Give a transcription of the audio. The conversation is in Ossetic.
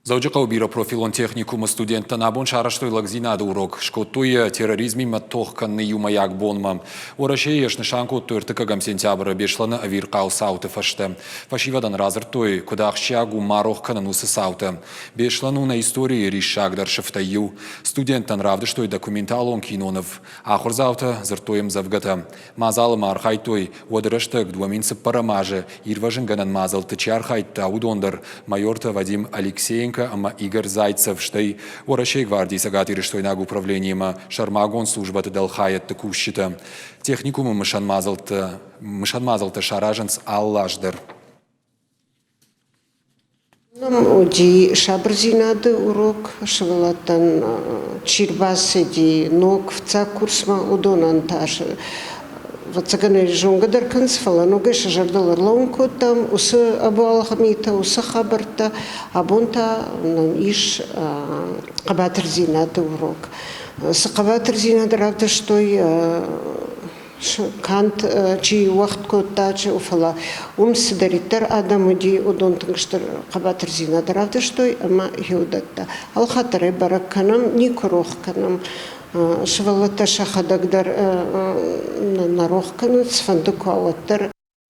Дзӕуджыхъӕуы бирӕпрофилон техникумы студенттӕн абон сарӕзтой лӕгдзинады урок. Скодтой йӕ терроризмимӕ тох кӕныны иумӕйаг бонмӕ. Уӕрӕсейы йӕ снысан кодтой ӕртыккӕгӕм сентябры Беслӕны ӕвирхъау цауты фӕстӕ. Фӕсивӕдӕн радзырдтой, куыд ахсджиаг у ма рох кӕнын уыцы цаутӕ. Беслӕн у нӕ историйы риссагдӕр сыфтӕй иу. Студенттӕн равдыстой документалон киноныв. Ахуырдзаутӕ дзырдтой ӕмдзӕвгӕтӕ. Мадзалы ма архайдтой, уӕды рӕстӕг 2004 азы ирвӕзынгӕнӕн мадзӕлтты чи архайдта, уыдон дӕр, майортӕ Вадим Алексеенко ӕмӕ Игорь Зайцев, стӕй Уӕрӕсейы гвардийы цӕгатирыстойнаг управлениимӕ сӕрмагонд службӕты дӕлхайӕдты кусджытӕ. Техникумы мысӕн мадзӕлттӕ, мысӕн мадзӕлттӕ саразынц алы аз дӕр. Нам уыди сабырдзинады урок, сывӕллӕттӕн чи рбацыди ног фыццаг курсмӕ, уыдонӕн та ӕвӕццӕгӕн ӕй зонгӕ дӕр кӕнынц, фӕлӕ ногӕй сӕ зӕрдыл ӕрлӕууын кодтам уыцы ӕбуалгъ митӕ, уыцы хабӕрттӕ. Абон та нын ис хъӕбатырдзинады урок. Цы хъӕбатырдзинад равдыстой канд чи уӕгъд кодта, чи, фӕлӕ уым цыдӕриддӕр адӕм уыди, уыдон тынг стыр хъӕбатырдзинад равдыстой ӕмӕ хиуыдӕттӕ. Алхатт дӕр ӕй бӕрӕг кӕнӕм, никуы рох кӕнӕм. Сывӕллӕттӕ сӕхӕдӕг дӕр нӕ рох кӕнынц, цыфӕнды куы уа, уӕддӕр.